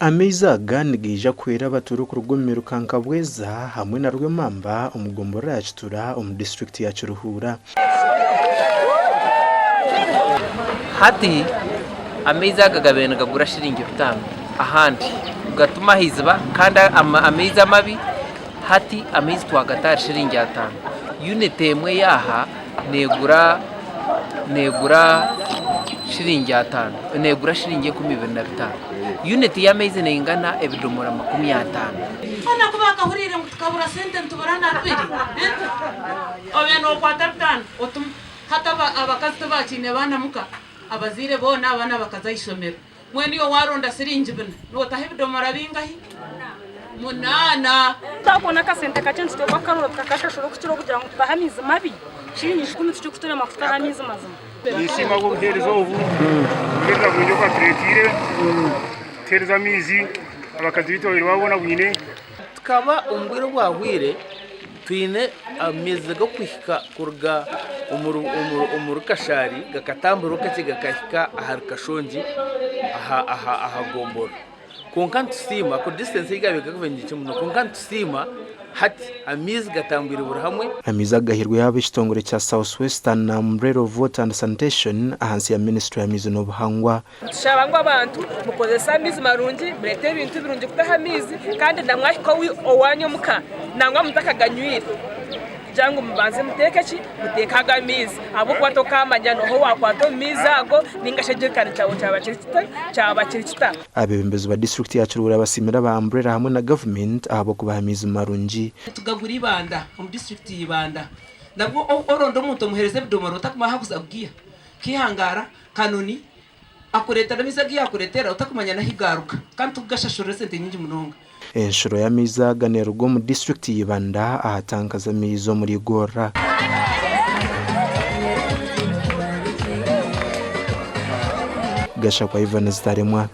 Amaizi aga nigaija kuhwera abatuura okuruga omu miruka nka Bweza hamwe na Rwemamba omu gomborora ya Kitura omu disiturikiti ya Kiruhura. Hati amaizi aga gabaire nigagura shiringi bitaano ahandi kugatuma aha iziba kandi amaizi amabi hati amaizi twagata ahari shiringi ataano. Yuniti emwe ey'aha neegura neegura shiringi ataano neegura shiringi 2500. Yuniti y'amaizi neingana ebidomora 50. Hoona ku baakahuriire ngu tukabura sente nitubura na bibiri, obe nookwata bitaano otume. Hati abakazi tibaakiine baana muka, abazaire boona abaana bakaza aha ishomero. Mbwenu iwe waaronda siringi bina, nootaho ebidomora bingahi? Munaana. Twakubona akasente kakye nituteekwa kukarora tukakashashura okukira okugira ngu tutahe amaizi mabi. Shiringi kikumi tikirikuturema kutaha amaizi mazima. Ninsiima ahabw'obuheereza obu, obuheereza burungi obu batureeteire, kutuheereza amaizi, abakazi baitu babaire babonabwine. Tukaba omu bwire obwahweire twine amaizi g'okuhika kuruga omuri Kashari gakatambura kakye gakahika ahari Kashongi aha gomborora. Kwonka nitusiima ku distance ei gaabaire gari ni nkye munonga kwonka nitusiima hati amaizi gatambwire buri hamwe. Amaizi agahirweho ab'ekitongore kya South Western Umbrella of Water and Sanitation ahansi ya minisiture y'amaizi n'obuhangwa. Nitushaba ngu abantu mukozese amaizi marungi, mureete ebintu birungi kutaho amaizi kandi na mwahika owanyu omuka nangwa mutakaganywire kugira ngu mubanze muteeke ki? Muteeke ago amaizi ahabw'okuba tokaamanya nooha owaakwata omu maizi ago nainga shi ekijerikani kyawe kyaba kiri kita? Kyaba kiri kita? Abeebembezi ba disiturikiti ya Kiruhura basiimire aba Umbrella hamwe na gavumenti ahabw'okubaha amaizi marungi. Nitugagura Ibanda omu disiturikiti ya Ibanda nabwo oronda omuntu omuheereza ebidomora otakumanya ahu arikuza kugiiha Kihangara, Kanoni akureetera amaizi agu yaakureetera otakumanya n'ahu gaaruga kandi turikugashashurira esente nyingi munonga. Enshuro y'amaizi aga neeruga omu disiturikiti ya Ibanda aha tanka z'amaizi omuri Igorora. Gashakwa Ivan Zitaremwa.